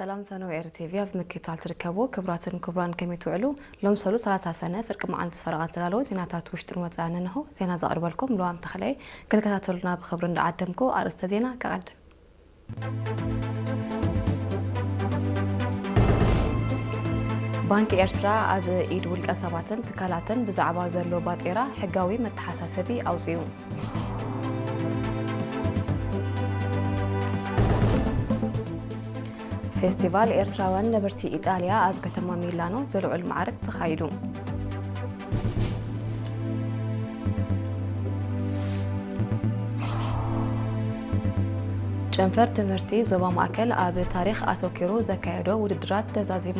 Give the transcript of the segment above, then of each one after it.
ሰላም ፈነወ ኤር ቲቪ ኣብ ምክትታል ትርከቡ ክቡራትን ክቡራን ከመይ ትውዕሉ? ሎም ሰሉ ሰላሳ ሰነ ፍርቂ መዓልቲ ፈረቓ ዝዳለወ ዜናታት ውሽጥን ወፃእን እንሆ። ዜና ዘቕርበልኩም ልዋም ተኽለየ። ክትከታተሉና ብኽብሪ እንዳዓደምኩ ኣርእስተ ዜና ከቐድም። ባንኪ ኤርትራ ኣብ ኢድ ውልቀ ሰባትን ትካላትን ብዛዕባ ዘሎ ባጤራ ሕጋዊ መተሓሳሰቢ ኣውጺኡ። ፌስቲቫል ኤርትራውያን ነበርቲ ኢጣልያ ኣብ ከተማ ሚላኖ ብልዑል ማዕርግ ተኻይዱ። ጨንፈር ትምህርቲ ዞባ ማእከል ኣብ ታሪኽ ኣተኲሩ ዘካየዶ ውድድራት ተዛዚሙ።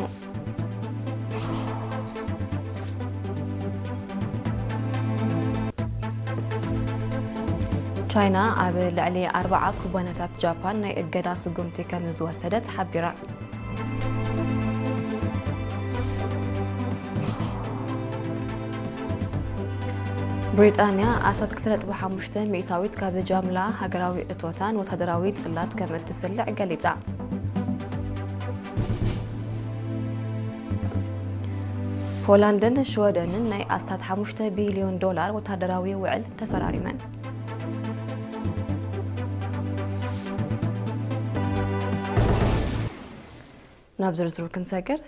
ቻይና ኣብ ልዕሊ ኣርብዓ ኩባንያታት ጃፓን ናይ እገዳ ስጉምቲ ከም ዝወሰደት ሓቢራ። ብሪጣንያ ኣስታት ክልተ ነጥቢ ሓሙሽተ ሚእታዊት ካብ ጃምላ ሃገራዊ እቶታን ወታደራዊ ጽላት ከም እትስልዕ ገሊጻ። ፖላንድን ሽወደንን ናይ ኣስታት ሓሙሽተ ቢልዮን ዶላር ወታደራዊ ውዕል ተፈራሪመን። ናብ ዝርዝሩ ክንሰግር፣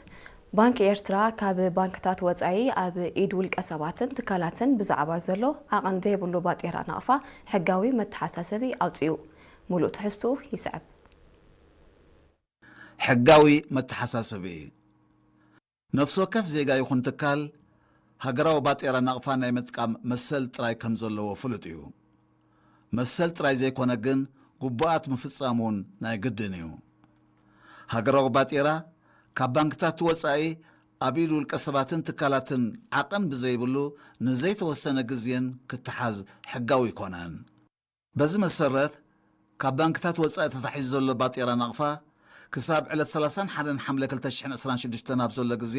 ባንኪ ኤርትራ ካብ ባንክታት ወጻኢ ኣብ ኢድ ውልቀ ሰባትን ትካላትን ብዛዕባ ዘሎ ዓቐን ዘይብሉ ባጤራ ናቕፋ ሕጋዊ መተሓሳሰቢ ኣውጺኡ። ሙሉእ ትሕዝትኡ ይስዕብ። ሕጋዊ መተሓሳሰቢ። ነፍሲ ወከፍ ዜጋ ይኹን ትካል ሃገራዊ ባጤራ ናቕፋ ናይ ምጥቃም መሰል ጥራይ ከም ዘለዎ ፍሉጥ እዩ። መሰል ጥራይ ዘይኮነ ግን ግቡኣት ምፍጻም እውን ናይ ግድን እዩ። ሃገራዊ ባጤራ ካብ ባንክታት ወጻኢ ኣብ ኢድ ውልቀ ሰባትን ትካላትን ዓቐን ብዘይብሉ ንዘይተወሰነ ግዜን ክተሓዝ ሕጋዊ ኣይኮነን። በዚ መሰረት ካብ ባንክታት ወጻኢ ተታሒዙ ዘሎ ባጤራ ናቕፋ ክሳብ ዕለት ሰላሳን ሓደን ሓምለ ክልተ ሽሕን ዕስራን ሽዱሽተን ኣብ ዘሎ ግዜ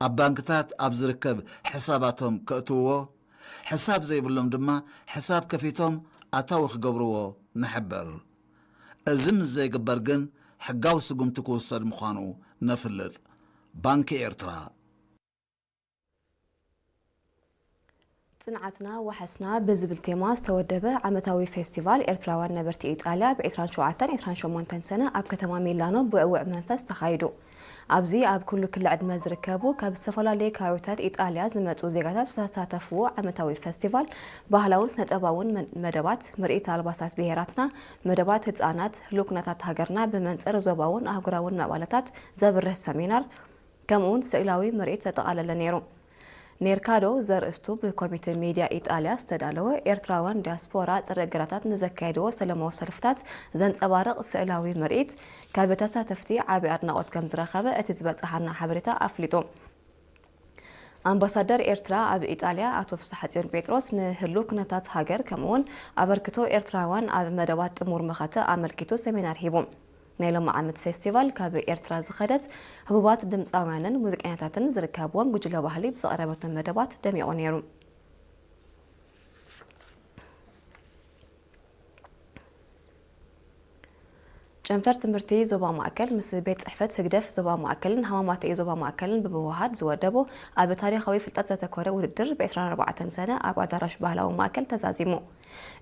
ኣብ ባንክታት ኣብ ዝርከብ ሕሳባቶም ከእትውዎ፣ ሕሳብ ዘይብሎም ድማ ሕሳብ ከፊቶም ኣታዊ ክገብርዎ ንሕብር። እዚ ምስ ዘይግበር ግን ሕጋዊ ስጉምቲ ክውሰድ ምዃኑ ነፍልጥ። ባንኪ ኤርትራ። ጽንዓትና ዋሕስና ብዝብል ቴማ ዝተወደበ ዓመታዊ ፌስቲቫል ኤርትራውያን ነበርቲ ኢጣልያ ብ ዕስራን ሸውዓተን ዕስራን ሸሞንተን ሰነ ኣብ ከተማ ሚላኖ ብዕዉዕ መንፈስ ተኻይዱ። ኣብዚ ኣብ ኩሉ ክሊ ዕድመ ዝርከቡ ካብ ዝተፈላለየ ከባቢታት ኢጣልያ ዝመጹ ዜጋታት ዝተሳተፍዎ ዓመታዊ ፌስቲቫል ባህላውን ስነ-ጥበባውን መ- መደባት፣ ምርኢት ኣልባሳት ብሄራትና፣ መደባት ህጻናት፣ ህሉው ኩነታት ሃገርና ብመንጽር ዞባውን ኣህጉራውን ምዕባለታት ዘብርህ ሰሚናር፣ ከምኡውን ስእላዊ ምርኢት ዘጠቓለለ ነይሩ። ኔርካዶ ዘርእስቱ ብኮሚተ ሚድያ ኢጣልያ ዝተዳለወ ኤርትራውያን ዲያስፖራ ጥረ እገዳታት ንዘካየድዎ ሰለማዊ ሰልፍታት ዘንጸባርቕ ስእላዊ ምርኢት ካብ ተሳተፍቲ ዓቢ ኣድናቖት ከም ዝረኸበ እቲ ዝበጽሓና ሓበሬታ ኣፍሊጡ። ኣምባሳደር ኤርትራ ኣብ ኢጣልያ ኣቶ ፍስሓጽዮን ጴጥሮስ ንህሉው ኩነታት ሃገር ከምኡውን ኣበርክቶ ኤርትራውያን ኣብ መደባት ጥሙር መኸተ ኣመልኪቱ ሰሚናር ሂቡ። ናይ ሎሚ ዓመት ፌስቲቫል ካብ ኤርትራ ዝኸደት ህቡባት ድምፃውያንን ሙዚቀኛታትን ዝርከብዎም ጉጅለ ባህሊ ብዘቕረበቶም መደባት ደሚቑ ነይሩ። ጨንፈር ትምህርቲ ዞባ ማእከል ምስ ቤት ጽሕፈት ህግደፍ ዞባ ማእከልን ሃማማተኢ ዞባ ማእከልን ብምውሃድ ዝወደቦ ኣብ ታሪኻዊ ፍልጠት ዘተኮረ ውድድር ብ ዕስራን ኣርባዕተን ሰነ ኣብ ኣዳራሽ ባህላዊ ማእከል ተዛዚሙ።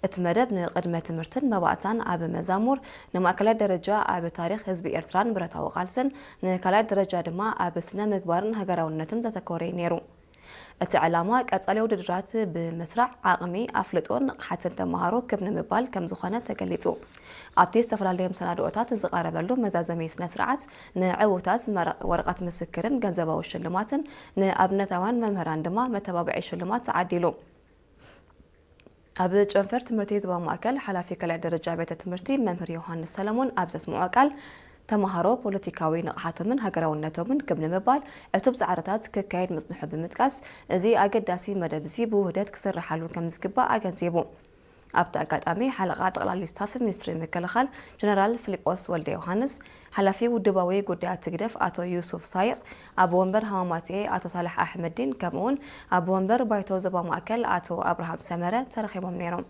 እቲ መደብ ንቅድመ ትምህርትን መባእታን ኣብ መዛሙር፣ ንማእከላይ ደረጃ ኣብ ታሪኽ ህዝቢ ኤርትራን ብረታዊ ቃልስን፣ ንካልኣይ ደረጃ ድማ ኣብ ስነ ምግባርን ሃገራውነትን ዘተኮረ እዩ ነይሩ። እቲ ዕላማ ቀጻሊ ውድድራት ብምስራዕ ዓቕሚ፣ ኣፍልጦን ንቕሓትን ተመሃሮ ክብ ንምባል ከም ዝኾነ ተገሊጹ። ኣብቲ ዝተፈላለየ መሰናድኦታት ዝቐረበሉ መዛዘሚ ስነ ስርዓት ንዕዉታት መረ- ወረቐት ምስክርን ገንዘባዊ ሽልማትን፣ ንኣብነታውያን መምህራን ድማ መተባብዒ ሽልማት ተዓዲሉ። ኣብ ጨንፈር ትምህርቲ ዞባ ማእከል ሓላፊ ካልኣይ ደረጃ ቤተ ትምህርቲ መምህር ዮሃንስ ሰለሞን ኣብ ዘስምዖ ቃል፣ ተመሃሮ ፖለቲካዊ ንቕሓቶምን ሃገራውነቶምን ክብ ንምባል ዕቱብ ጻዕርታት ክካየድ ምጽንሑ ብምጥቃስ፣ እዚ ኣገዳሲ መደብ እዚ ብውህደት ክስርሓሉ ከም ዝግባእ ኣገንዚቡ። ኣብቲ ኣጋጣሚ ሓለቓ ጠቕላሊ ስታፍ ሚኒስትሪ ምክልኻል ጀነራል ፊሊጶስ ወልደ ዮሃንስ፣ ሓላፊ ውድባዊ ጉዳያት ህግደፍ ኣቶ ዩሱፍ ሳይቕ፣ ኣቦ ወንበር ሃማማትኤ ኣቶ ሳልሕ ኣሕመዲን ከምኡውን ኣቦ ወንበር ባይቶ ዞባ ማእከል ኣቶ ኣብርሃም ሰመረ ተረኺቦም ነይሮም።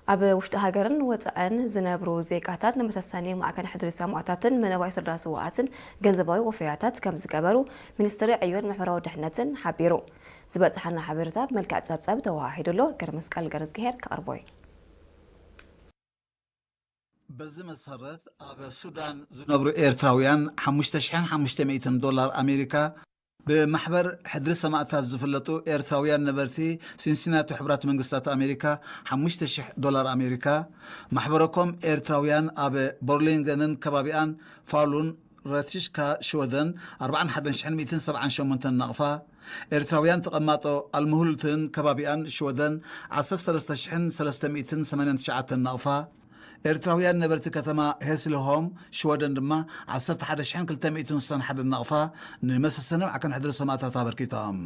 ኣብ ውሽጢ ሃገርን ወፃእን ዝነብሩ ዜጋታት ንመሰሰኒ ማዕከን ሕድሪ ሰማእታትን መነባይ ስድራ ስውኣትን ገንዘባዊ ወፈያታት ከም ዝገበሩ ሚኒስትሪ ዕዮን ማሕበራዊ ድሕነትን ሓቢሩ። ዝበፅሓና ሓበሬታ ብመልክዕ ፀብፀብ ተወሃሂዱ ኣሎ። ገረ መስቀል ገረዝግሄር ከቕርቦ እዩ። በዚ መሰረት ኣብ ሱዳን ዝነብሩ ኤርትራውያን ሓሙሽተ ሽሕን ሓሙሽተ ሚእትን ዶላር ኣሜሪካ፣ ብማሕበር ሕድሪ ሰማእታት ዝፍለጡ ኤርትራውያን ነበርቲ ሲንሲናቲ ሕቡራት መንግስታት ኣሜሪካ ሓሙሽተ ሽሕ ዶላር ኣሜሪካ፣ ማሕበረኮም ኤርትራውያን ኣብ ቦርሊንገንን ከባቢኣን፣ ፋሉን ረቲሽካ ሽወደን ኣርባዓን ሓደን ሽሕን ሚእትን ሰብዓን ሸሞንተን ናቕፋ፣ ኤርትራውያን ተቐማጦ ኣልምሁልትን ከባቢኣን ሽወደን ዓሰርተ ሰለስተ ሽሕን ሰለስተ ሚእትን ሰማንያን ትሽዓተን ናቕፋ፣ ኤርትራውያን ነበርቲ ከተማ ሄስልሆም ሽወደን ድማ ዓሰርተ ሓደ ሽሕን ክልተ ሚእትን ስሳን ሓደን ናቕፋ ንመሰሰኒ ማዕከን ሕድሪ ሰማእታት ኣበርኪቶም።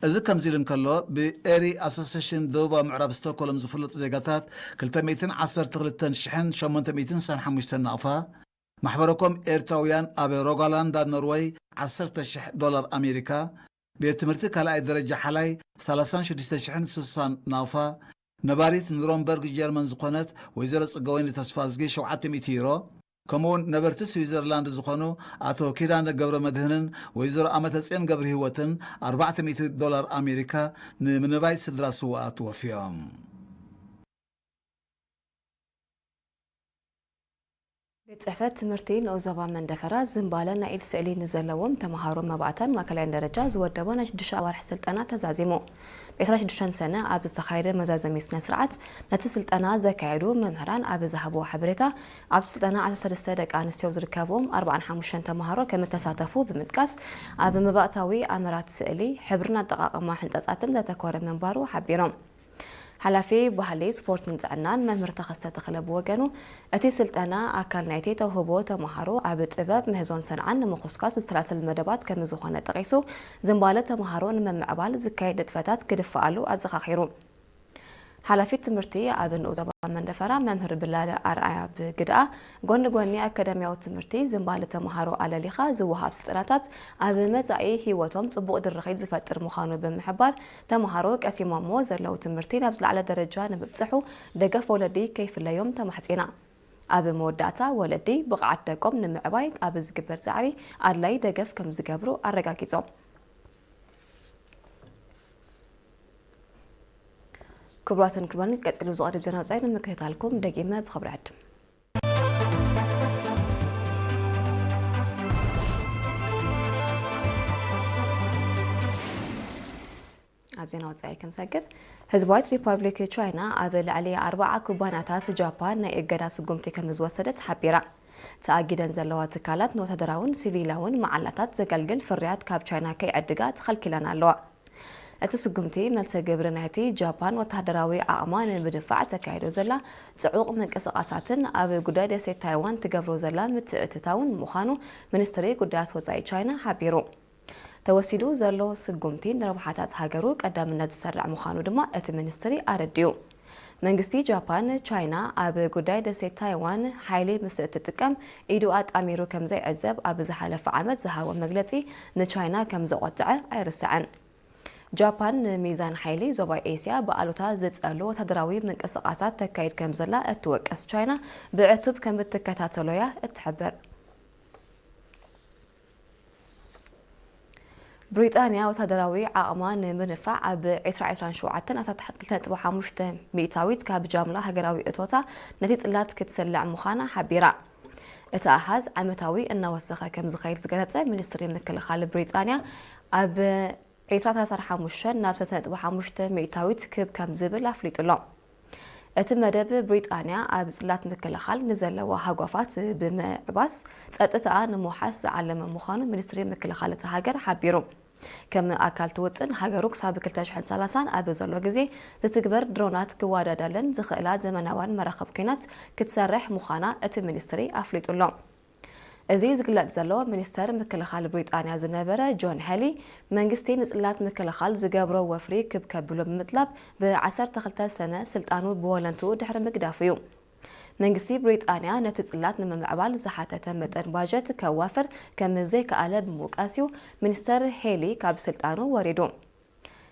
እዚ ከምዚ ኢሉ እንከሎ፣ ብኤሪ ኣሶሲሽን ደቡባዊ ምዕራብ ስቶክሆልም ዝፍለጡ ዜጋታት ክልተ ሚእትን ዓሰርተ ክልተን ሽሕን ሸሞንተ ሚእትን ስሳን ሓሙሽተን ናቕፋ፣ ማሕበረኮም ኤርትራውያን ኣብ ሮጋላንዳ ኖርወይ ዓሰርተ ሽሕ ዶላር ኣሜሪካ፣ ቤት ትምህርቲ ካልኣይ ደረጃ ሓላይ ሰላሳን ሽዱሽተ ሽሕን ስሳን ናቕፋ፣ ነባሪት ኑረምበርግ ጀርመን ዝኾነት ወይዘሮ ጽገወይኒ ተስፋዝጊ ሸውዓተ ሚእቲ ዩሮ፣ ከምኡውን ነበርቲ ስዊዘርላንድ ዝኾኑ ኣቶ ኪዳነ ገብረ መድህንን ወይዘሮ ኣመተጽዮን ገብረ ህይወትን ኣርባዕተ ሚእቲ ዶላር ኣሜሪካ ንምንባይ ስድራ ስውኣት ወፍዮም። ቤት ጽሕፈት ትምህርቲ ንኡስ ዞባ መንደፈራ ዝምባለ ናይ ኢድ ስእሊ ንዘለዎም ተምሃሮ መባእታን ማእከላይን ደረጃ ዝወደቦ ናይ ሽዱሽተ ኣዋርሕ ስልጠና ተዛዚሙ። ብ ዕስራን ሽዱሽተን ሰነ ኣብ ዝተኻየደ መዛዘሚ ስነ ስርዓት ነቲ ስልጠና ዘካየዱ መምህራን ኣብ ዝሃብዎ ሓበሬታ፣ ኣብቲ ስልጠና ዓሰርተ ሰለስተ ደቂ ኣንስትዮ ዝርከብዎም ኣርባዓን ሓሙሽተን ተምሃሮ ከም እተሳተፉ ብምጥቃስ፣ ኣብ መባእታዊ ኣምራት ስእሊ፣ ሕብርን ኣጠቓቕማ ሕንጸጻትን ዘተኮረ ምንባሩ ሓቢሮም። ሓላፊ ባህሊ ስፖርትን ጥዕናን መምህር ተኸስተ ተኽለ ብወገኑ፣ እቲ ስልጠና ኣካል ናይቲ ተውህቦ ተምሃሮ ኣብ ጥበብ ምህዞን ሰንዓን ንምኹስኳስ ዝሰላሰል መደባት ከም ዝኾነ ጠቒሱ፣ ዝንባለ ተምሃሮ ንምምዕባል ዝካየድ ንጥፈታት ክድፈኣሉ ኣዘኻኺሩ። ሓላፊት ትምህርቲ ኣብ ንኡስ ዞባ መንደፈራ መምህር ብላለ ኣርኣያ ብግድኣ፣ ጎኒ ጎኒ ኣካዳሚያዊ ትምህርቲ ዝንባለ ተምሃሮ ኣለሊኻ ዝወሃብ ስልጠናታት ኣብ መጻኢ ህይወቶም ጽቡቕ ድርኺት ዝፈጥር ምዃኑ ብምሕባር፣ ተምሃሮ ቀሲሞሞ ዘለዉ ትምህርቲ ናብ ዝለዓለ ደረጃ ንምብጽሑ ደገፍ ወለዲ ከይፍለዮም ተማሕጺና። ኣብ መወዳእታ፣ ወለዲ ብቕዓት ደቆም ንምዕባይ ኣብ ዝግበር ጻዕሪ ኣድላዪ ደገፍ ከም ዝገብሩ ኣረጋጊጾም። ክቡራትን ክቡራን፣ ቀጺሉ ዝቐርብ ዜና ወጻኢ ንምክትታልኩም ደጊመ ብኽብሪ ዕድም። ኣብ ዜና ወጻኢ ክንሰግር፣ ህዝባዊት ሪፓብሊክ ቻይና ኣብ ልዕሊ ኣርባዓ ኩባንያታት ጃፓን ናይ እገዳ ስጉምቲ ከም ዝወሰደት ሓቢራ። ተኣጊደን ዘለዋ ትካላት ንወታደራውን ሲቪላውን መዓላታት ዘገልግል ፍርያት ካብ ቻይና ከይዕድጋ ተኸልኪለን ኣለዋ። እቲ ስጉምቲ መልሰ ግብሪ ናይቲ ጃፓን ወታደራዊ ዓቕማ ንምድንፋዕ ተካይዶ ዘላ ጽዑቕ ምንቅስቓሳትን ኣብ ጉዳይ ደሴት ታይዋን ትገብሮ ዘላ ምትእትታውን ምዃኑ ሚኒስትሪ ጉዳያት ወጻኢ ቻይና ሓቢሩ። ተወሲዱ ዘሎ ስጉምቲ ንረብሓታት ሃገሩ ቀዳምነት ዝሰርዕ ምዃኑ ድማ እቲ ሚኒስትሪ ኣረዲኡ። መንግስቲ ጃፓን፣ ቻይና ኣብ ጉዳይ ደሴት ታይዋን ሓይሊ ምስ እትጥቀም ኢዱ ኣጣሚሩ ከም ዘይዕዘብ ኣብ ዝሓለፈ ዓመት ዝሃቦ መግለጺ ንቻይና ከም ዘቖጥዐ ኣይርስዕን። ጃፓን ንሚዛን ሓይሊ ዞባ ኤስያ ብኣሉታ ዝጸሉ ወታደራዊ ምንቅስቓሳት ተካይድ ከም ዘላ እትወቅስ ቻይና፣ ብዕቱብ ከም እትከታተሎ'ያ እትሕብር። ብሪጣንያ ወታደራዊ ዓቕማ ንምድንፋዕ ኣብ ዕስራ ዕስራን ሸውዓተን ኣስታት ክልተ ነጥቢ ሓሙሽተ ሚእታዊት ካብ ጃምላ ሃገራዊ እቶታ ነቲ ጽላት ክትስልዕ ምዃና ሓቢራ። እቲ ኣሃዝ ዓመታዊ እናወሰኸ ከም ዝኸይድ ዝገለጸ ሚኒስትሪ ምክልኻል ብሪጣንያ፣ ኣብ ዕስራ ኣስታት ሓሙሽተ ናብ ሰለስተ ነጥቢ ሓሙሽተ ሚእታዊት ክብ ከም ዝብል ኣፍሊጡ ኣሎ። እቲ መደብ ብሪጣንያ ኣብ ጽላት ምክልኻል ንዘለዋ ሃጓፋት ብምዕባስ ጸጥታኣ ንምውሓስ ዝዓለመ ምዃኑ ሚኒስትሪ ምክልኻል እታ ሃገር ሓቢሩ። ከም ኣካል እቲ ውጥን፣ ሃገሩ ክሳብ ክልተ ሽሕን ሰላሳን ኣብ ዘሎ ግዜ ዝትግበር ድሮናት ክወዳደለን ዝኽእላ ዘመናውያን መራኽብ ኲናት ክትሰርሕ ምዃና እቲ ሚኒስትሪ ኣፍሊጡ ኣሎ። እዚ ዝግለጽ ዘሎ፣ ሚኒስተር ምክልኻል ብሪጣንያ ዝነበረ ጆን ሄሊ፣ መንግስቲ ንጽላት ምክልኻል ዝገብሮ ወፍሪ ክብ ከብሎ ብምጥላብ፣ ብ ዓሰርተ ክልተ ሰነ ስልጣኑ ብወለንትኡ ድሕሪ ምግዳፉ እዩ። መንግስቲ ብሪጣንያ ነቲ ጽላት ንምምዕባል ዝሓተተ መጠን ባጀት ከዋፍር ከም ዘይከኣለ ብምውቃስ እዩ ሚኒስተር ሄሊ ካብ ስልጣኑ ወሪዱ።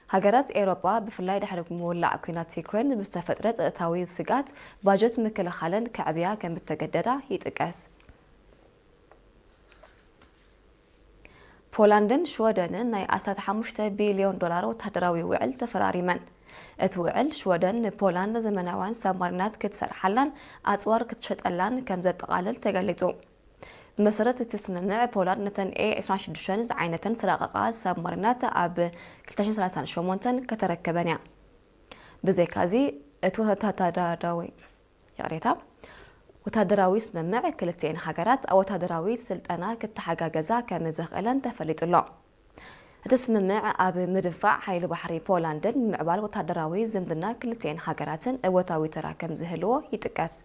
ሃገራት ኤውሮጳ፣ ብፍላይ ድሕሪ ምውላዕ ኲናት ዩክሬን ብዝተፈጥረ ጸጥታዊ ስግኣት፣ ባጀት ምክልኻለን ከዕብያ ከም እተገደዳ ይጥቀስ። ፖላንድን ሽወደንን ናይ ኣስታት ሓሙሽተ ቢልዮን ዶላር ወተሃደራዊ ውዕል ተፈራሪመን። እቲ ውዕል፣ ሽወደን ንፖላንድ ዘመናውያን ሳብማሪናት ክትሰርሓላን ኣጽዋር ክትሸጠላን ከም ዘጠቓልል ተገሊጹ። ብመሰረት እቲ ስምምዕ፣ ፖላንድ ነተን ኤ ዕስራን ሽዱሽተን ዝዓይነተን ዝረቐቓ ሳብማሪናት ኣብ ክልተ ሽሕን ሰላሳን ሸሞንተን ከተረክበን እያ። ብዘይካዚ፣ እቲ ወታደራዊ፣ ይቕሬታ፣ ወታደራዊ ስምምዕ ክልቲኤን ሃገራት ኣብ ወታደራዊ ስልጠና ክተሓጋገዛ ከም ዘኽእለን ተፈሊጡ ኣሎ። እቲ ስምምዕ ኣብ ምድንፋዕ ሓይሊ ባሕሪ ፖላንድን ምምዕባል ወታደራዊ ዝምድና ክልቲኤን ሃገራትን እወታዊ ተራ ከም ዝህልዎ ይጥቀስ።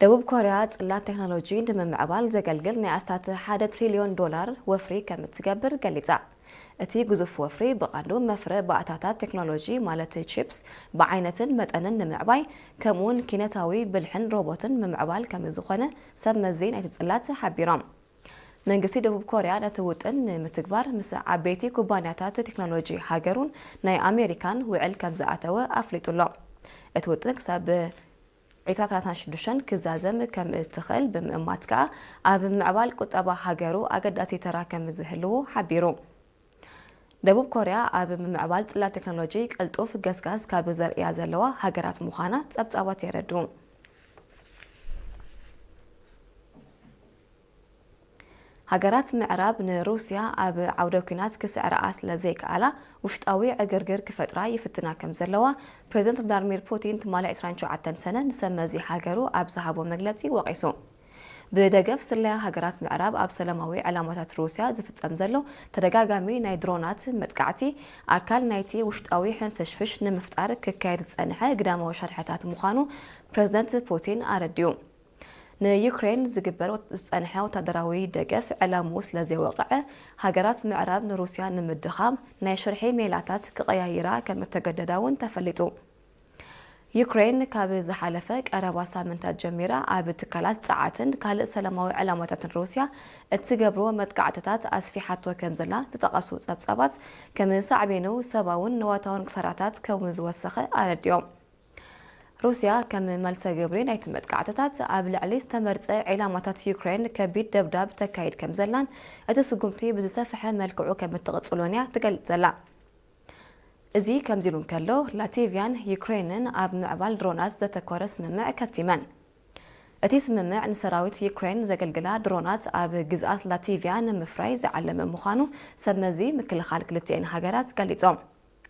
ደቡብ ኮርያ ጽላት ቴክኖሎጂ ንምምዕባል ዘገልግል ናይ ኣስታት ሓደ ትሪልዮን ዶላር ወፍሪ ከም እትገብር ገሊጻ። እቲ ግዙፍ ወፍሪ ብቐንዱ መፍረ ባእታታት ቴክኖሎጂ፣ ማለት ቺፕስ፣ ብዓይነትን መጠንን ንምዕባይ፣ ከምኡውን ኪነታዊ ብልሕን ሮቦትን ምምዕባል ከም ዝኾነ ሰብ መዚ ናይቲ ጽላት ሓቢሮም። መንግስቲ ደቡብ ኮርያ ነቲ ውጥን ንምትግባር ምስ ዓበይቲ ኩባንያታት ቴክኖሎጂ ሃገሩን ናይ ኣሜሪካን ውዕል ከም ዝኣተወ ኣፍሊጡ ኣሎ። እቲ ውጥን ክሳብ ዕስራ ሰላሳ ሽዱሽተ ክዛዘም ከም እትኽእል ብምእማት ከኣ፣ ኣብ ምዕባል ቁጠባ ሃገሩ ኣገዳሲ ተራ ከም ዝህልዎ ሓቢሩ። ደቡብ ኮርያ ኣብ ምምዕባል ጽላት ቴክኖሎጂ ቅልጡፍ ገስጋስ ካብ ዘርእያ ዘለዋ ሃገራት ምዃና ጸብጻባት የረድኡ። ሃገራት ምዕራብ ንሩስያ ኣብ ዓውደ ኲናት ክስዕርኣ ስለ ዘይከኣላ፣ ውሽጣዊ ዕግርግር ክፈጥራ ይፍትና ከም ዘለዋ፣ ፕሬዚደንት ቭላድሚር ፑቲን ትማሊ ዕስራን ትሽዓተን ሰነ ንሰብ መዚ ሃገሩ ኣብ ዝሃቦ መግለጺ ወቒሱ። ብደገፍ ስለያ ሃገራት ምዕራብ ኣብ ሰላማዊ ዕላማታት ሩስያ ዝፍጸም ዘሎ ተደጋጋሚ ናይ ድሮናት መጥቃዕቲ፣ ኣካል ናይቲ ውሽጣዊ ሕንፍሽፍሽ ንምፍጣር ክካየድ ዝጸንሐ ግዳማዊ ሸርሕታት ምዃኑ ፕሬዚደንት ፑቲን ኣረዲኡ። ንዩክሬን ዝግበር ዝጸንሐ ወታደራዊ ደገፍ ዕላምኡ ስለ ዘይወቕዐ፣ ሃገራት ምዕራብ ንሩስያ ንምድኻም ናይ ሽርሒ ሜላታት ክቐያይራ ከም እተገደዳ እውን ተፈሊጡ። ዩክሬን ካብ ዝሓለፈ ቀረባ ሳምንታት ጀሚራ ኣብ ትካላት ጸዓትን ካልእ ሰላማዊ ዕላማታትን ሩስያ እትገብሮ መጥቃዕትታት ኣስፊሓቶ ከም ዘላ ዝጠቐሱ ጸብጻባት፣ ከም ሳዕቤኑ ሰብኣውን ንዋታውን ክሳራታት ከም ዝወሰኸ ኣረዲኦም። ሩስያ ከም መልሰ ግብሪ ናይቲ መጥቃዕትታት ኣብ ልዕሊ ዝተመርጸ ዒላማታት ዩክሬን ከቢድ ደብዳብ ተካይድ ከም ዘላን እቲ ስጉምቲ ብዝሰፍሐ መልክዑ ከም እትቕጽሎን እያ ትገልጽ ዘላ። እዚ ከምዚ ኢሉ እንከሎ፣ ላቲቪያን ዩክሬንን ኣብ ምዕባል ድሮናት ዘተኮረ ስምምዕ ከቲመን። እቲ ስምምዕ ንሰራዊት ዩክሬን ዘገልግላ ድሮናት ኣብ ግዝኣት ላቲቪያ ንምፍራይ ዝዓለመ ምዃኑ ሰብ መዚ ምክልኻል ክልቲኤን ሃገራት ገሊጾም።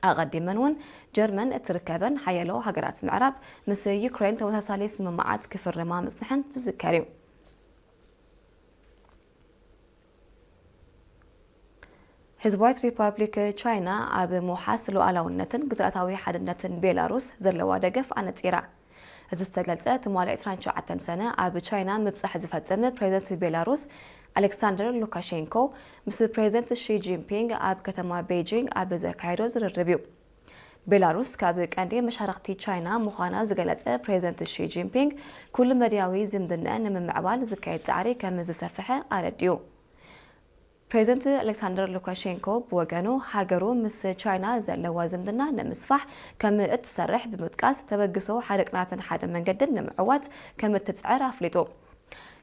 ኣቐዲመን እውን ጀርመን እትርከበን ሓያሎ ሃገራት ምዕራብ ምስ ዩክሬን ተመሳሳሊ ስምምዓት ክፍርማ ምጽንሐን ዝዝከር እዩ። ህዝባዊት ሪፓብሊክ ቻይና ኣብ ምውሓስ ሉዓላውነትን ግዝኣታዊ ሓድነትን ቤላሩስ ዘለዋ ደገፍ ኣነጺራ። እዚ ዝተገልጸ ትማሊ ዕስራን ትሽዓተን ሰነ ኣብ ቻይና ምብጻሕ ዝፈጸመ ፕሬዚደንት ቤላሩስ ኣሌክሳንደር ሉካሼንኮ ምስ ፕሬዚደንት ሺ ጂንፒንግ ኣብ ከተማ ቤጂንግ ኣብ ዘካየዶ ዝርርብ እዩ። ቤላሩስ ካብ ቀንዲ መሻርኽቲ ቻይና ምዃና ዝገለጸ ፕሬዚደንት ሺ ጂንፒንግ፣ ኩሉ መድያዊ ዝምድና ንምምዕባል ዝካየድ ጻዕሪ ከም ዝሰፍሐ ኣረዲኡ። ፕሬዚደንት ኣሌክሳንደር ሉካሼንኮ ብወገኑ፣ ሃገሩ ምስ ቻይና ዘለዋ ዝምድና ንምስፋሕ ከም እትሰርሕ ብምጥቃስ፣ ተበግሶ ሓደ ቅናትን ሓደ መንገድን ንምዕዋት ከም እትጽዕር ኣፍሊጡ።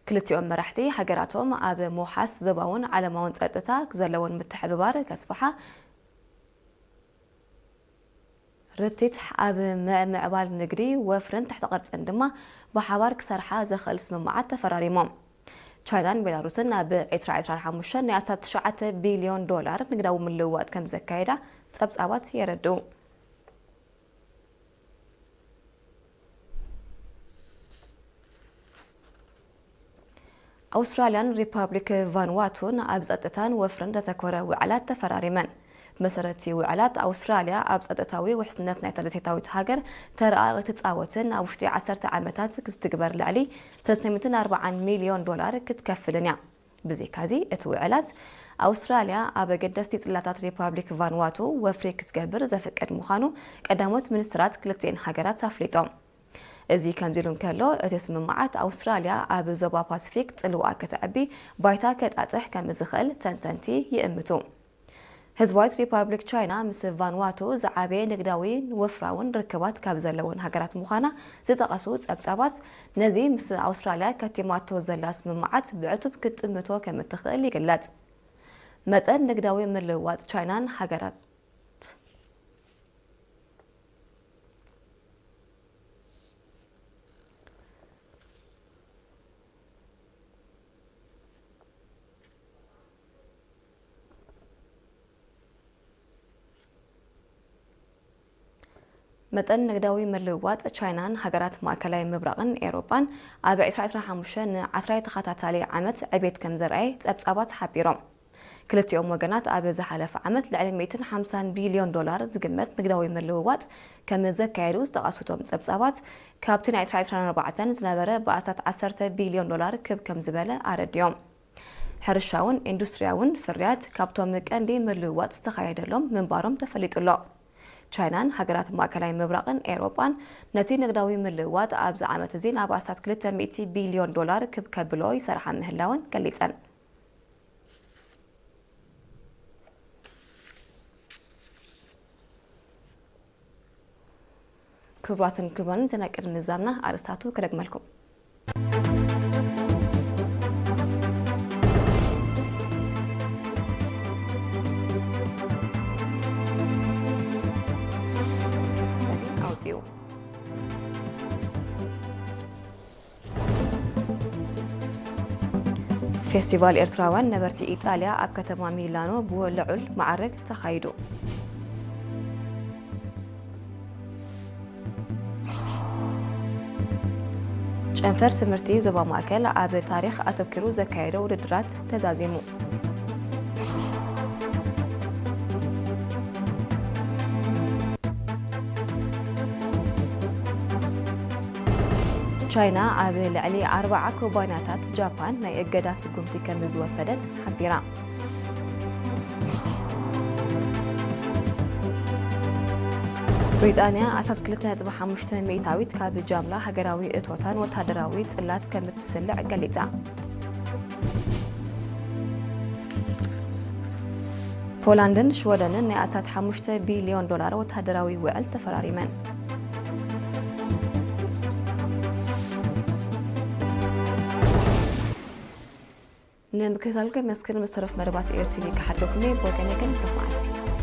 ክልቲኦም መራሕቲ ሃገራቶም ኣብ ምውሓስ ዞባውን ዓለማውን ጸጥታ ዘለዎም ምትሕብባር ከስፍሓ፣ ርቲት ኣብ ምዕምዕባል ንግዲ፣ ወፍርን ትሕተ ቅርጽን ድማ ብሓባር ክሰርሓ ዘኽእል ስምምዓት ተፈራሪሞም። ቻይናን ቤላሩስን ኣብ ዕስራ ዕስራን ሓሙሽተን ናይ ኣስታት ትሽዓተ ቢልዮን ዶላር ንግዳዊ ምልውዋጥ ከም ዘካየዳ ጸብጻባት የረድኡ። ኣውስትራልያን ሪፓብሊክ ቫንዋቱን ኣብ ጸጥታን ወፍርን ዘተኮረ ውዕላት ተፈራሪመን። ብመሰረት እቲ ውዕላት፣ ኣውስትራልያ ኣብ ጸጥታዊ ውሕስነት ናይታ ደሴታዊት ሃገር ተረኣ ክትጻወትን ኣብ ውሽጢ ዓሰርተ ዓመታት ክትግበር ልዕሊ ሰለስተ ሚእትን ኣርባዓን ሚልዮን ዶላር ክትከፍልን እያ። ብዘይካዚ፣ እቲ ውዕላት ኣውስትራልያ ኣብ ኣገደስቲ ጽላታት ሪፓብሊክ ቫንዋቱ ወፍሪ ክትገብር ዘፍቅድ ምዃኑ ቀዳሞት ሚኒስትራት ክልቲኤን ሃገራት ኣፍሊጦም። እዚ ከምዚ ኢሉ እንከሎ፣ እቲ ስምምዓት ኣውስትራልያ ኣብ ዞባ ፓሲፊክ ጽልዋ ከተዕቢ ባይታ ከጣጥሕ ከም ዝኽእል ተንተንቲ ይእምቱ። ህዝባዊት ሪፓብሊክ ቻይና ምስ ቫንዋቱ ዝዓበየ ንግዳዊ ወፍራውን ርክባት ካብ ዘለውን ሃገራት ምዃና ዝጠቐሱ ጸብጻባት፣ ነዚ ምስ ኣውስትራልያ ከቲማቶ ዘላ ስምምዓት ብዕቱብ ክትጥምቶ ከም እትኽእል ይግለጽ። መጠን ንግዳዊ ምልውዋጥ ቻይናን ሃገራት መጠን ንግዳዊ ምልውዋጥ ቻይናን ሃገራት ማእከላይ ምብራቕን ኤውሮጳን ኣብ ዕስራ ዕስራ ሓሙሽተ ንዓስራይ ተኸታታሊ ዓመት ዕቤት ከም ዘርኣየ ጸብጻባት ሓቢሮም። ክልቲኦም ወገናት ኣብ ዝሓለፈ ዓመት ልዕሊ ሚእትን ሓምሳን ቢልዮን ዶላር ዝግመት ንግዳዊ ምልውዋጥ ከም ዘካየዱ ዝጠቐሱ እቶም ጸብጻባት፣ ካብቲ ናይ ዕስራ ዕስራን ኣርባዕተን ዝነበረ ብኣስታት ዓሰርተ ቢልዮን ዶላር ክብ ከም ዝበለ ኣረዲኦም። ሕርሻውን ኢንዱስትርያውን ፍርያት ካብቶም ቀንዲ ምልውዋጥ ዝተኻየደሎም ምንባሮም ተፈሊጡ ኣሎ። ቻይናን ሃገራት ማእከላይ ምብራቕን ኤውሮጳን ነቲ ንግዳዊ ምልውዋጥ ኣብዚ ዓመት እዚ ናብ ኣስታት ክልተ ሚእቲ ቢልዮን ዶላር ክብ ከብሎ ይሰርሓ ምህላወን ገሊጸን። ክቡራትን ክቡራንን፣ ዜና ቅድሚ ምዛምና ኣርእስታቱ ክደግመልኩም። ኣውጺኡ። ፌስቲቫል ኤርትራውያን ነበርቲ ኢጣልያ ኣብ ከተማ ሚላኖ ብልዑል መዓርግ ተኻይዱ። ጨንፈር ትምህርቲ ዞባ ማእከል ኣብ ታሪኽ ኣተኲሩ ዘካየዶ ውድድራት ተዛዚሙ። ቻይና ኣብ ልዕሊ ኣርብዓ ኩባንያታት ጃፓን ናይ እገዳ ስጉምቲ ከም ዝወሰደት ሓቢራ። ብሪጣንያ ኣስታት ክልተ ነጥቢ ሓሙሽተ ሚእታዊት ካብ ጃምላ ሃገራዊ እቶታን ወታደራዊ ጽላት ከም እትስልዕ ገሊጻ። ፖላንድን ሽወደንን ናይ ኣስታት ሓሙሽተ ቢልዮን ዶላር ወታደራዊ ውዕል ተፈራሪመን። ንምክትታልኩም የመስግን። ምስ ተረፍ መደባት ኤር ቲቪ ክሓድገኩም እየ። ብወገነይ ግን ብሩኽ መዓልቲ።